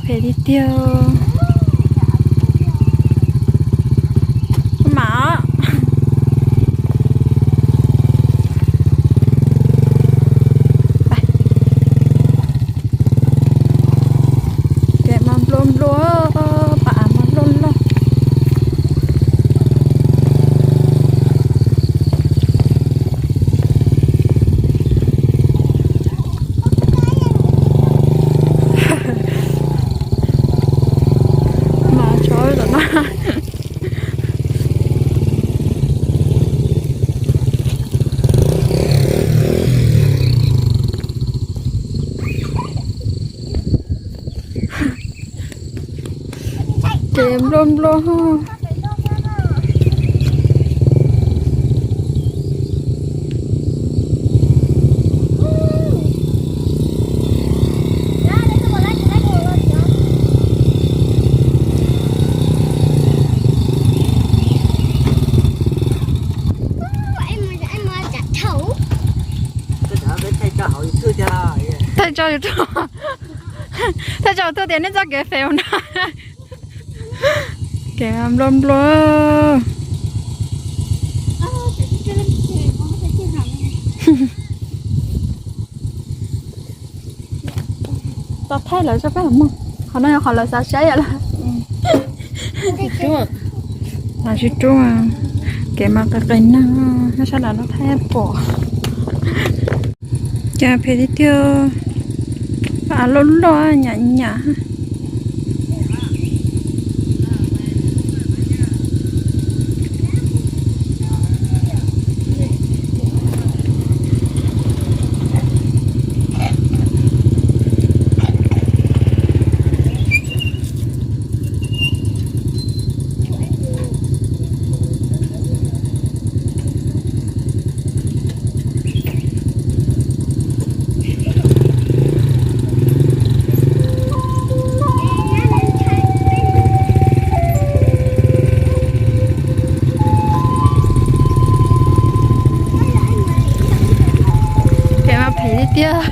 Phem tiag tiag. Mas ces mas nplua nplua, pam mas nplua nplua. Mas tso tom no. Ces nplua nplua. Thaij tso YouTube, thaij tso YouTube tias nej txoj kev fem no. Kev nplua nplua. Tau thaij lawv tso peb los mus. Qhov no yog qhov lawv xav saib yom lawm. Lawv tsis rub, kev mas qis qis neeg, nyob sab nram no thaij pom. Cas phem tiag tiag, av loj loj nyam nyam. Kev mas phem tiag tiag.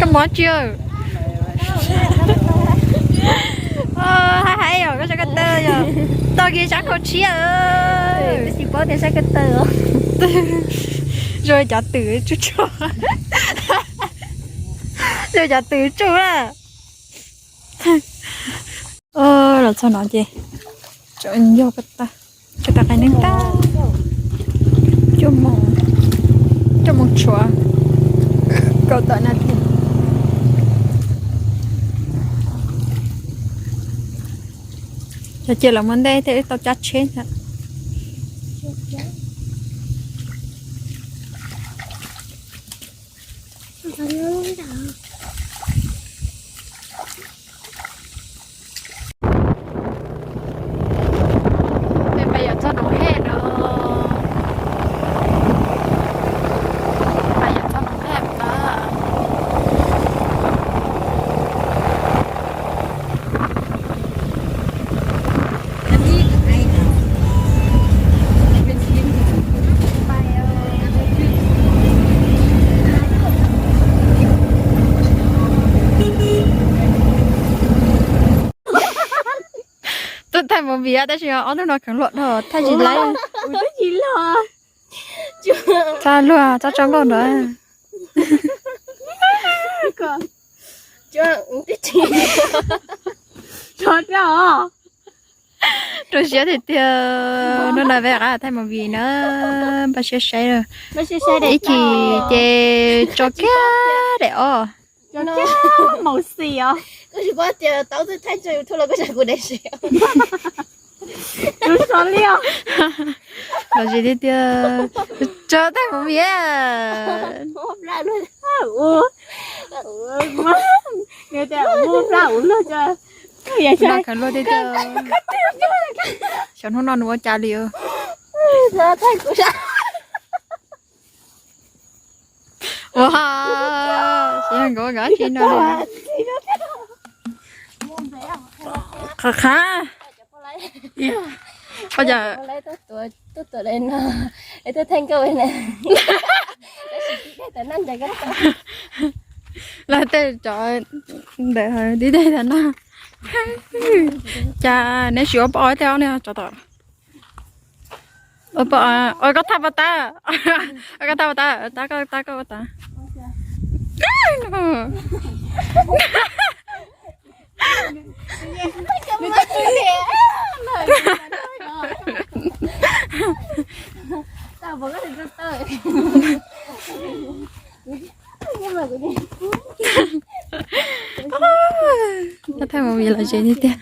Koj mob tsi? Hais hais yog koj sab ko taw yog tog kiag sab ko tshiab. Twb tsis paub tias sab ko taw. Zoo cov twm tsuj tsuag, zoo cov twm tsuj na. Los txog no ces tseem yog ko taw, ko taw qaib neeb tag. Cuaj moos, cuaj moos tshuav kaum tawm nas this. Cov cia lawv muaj ntej thiaj li tau cab tsheb ntag. Peb yuav txog Noov Hej no, peb yuav txog Noov Hej lawm. Tuaj thaij movie tab sis ob hnub no kheev luam dhau thaij tsis laib. Tsis laib. Txhob luag, txhob tso nkauj ntawd. Rau siab tiag tiag, hnub no peb rov qab thaij movie na, npaj siab saib. Ib chim ces tso kiag daim ob. Tso kiag mus xis os. Koj tsis paub tias tau thaij tso YouTube los koj tsa kuv daim sev. Lub so liaj. Los tiag tiag, tso thaij movie. Nws tias mus pla ua luag, xyov hnub no nws ua cas li. Ua, xyov nkawd ua nkawd dab tsi no li. Qhov qhab. Ua cas lawv tej cov ntawd tib teg tag no. Cas neb sim ua poj ob teg ob ne tsov tom. Ua poj, ua koj thaj paj tab, ua koj thaj paj tab, tab koj, tab koj ua tas. Thaj mus vim lom zem tiag tiag.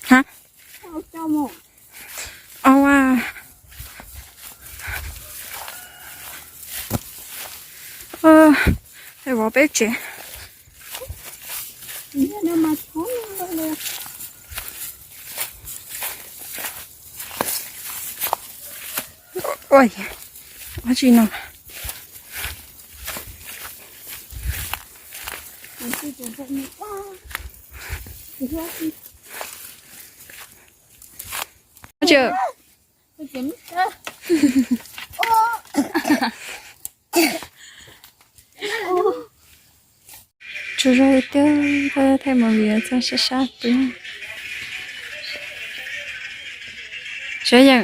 Ha, o, vov peb tsev. Ua, ua tsi no. Tsaug zog tiag, thaij movie txog sab sab pw. Sawv yeem,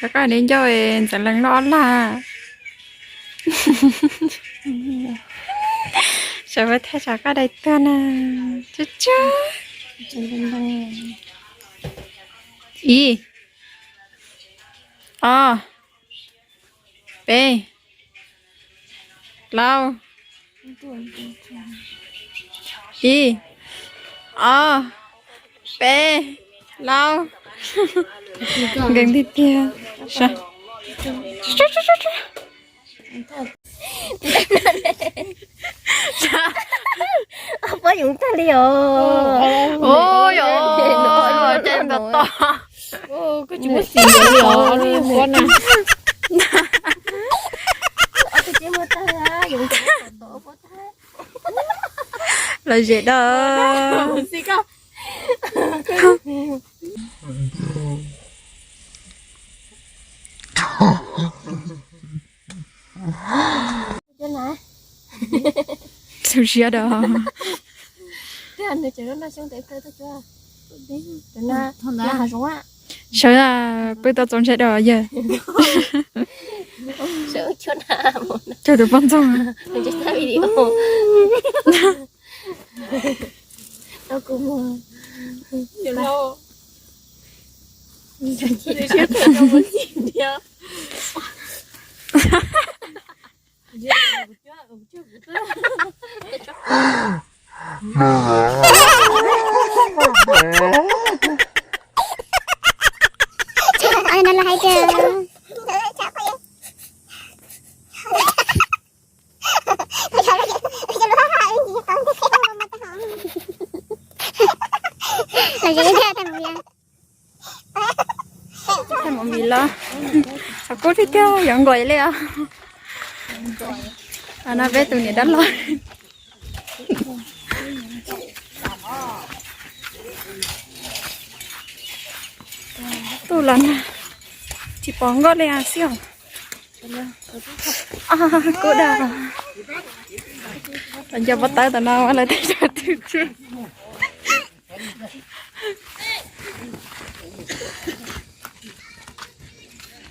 rov qab de ncauj ntxeev lees loj ob lag. Sawv pab thaij rov qab dai tuag na. Tsuag tsuag. Ib, ob, peb, plaub, ib, ob, peb, plaub. Nkees tiag tiag. Pob yoov tag li os. Ua, cai ntau to. Lom zem dog. Lub siab dog. Sawv pw tau txaus ntshai dog yawg. Cog tus poj ntxoog. Thaij movie los, thaum kub tiag tiag yuav nkaus li os. No peb tus niam dab laug. Tuaj los nag, tsis pom nkoj li xwb os. Kub dag. Nco pob tawb tom no lawv tej cov twg tsuag.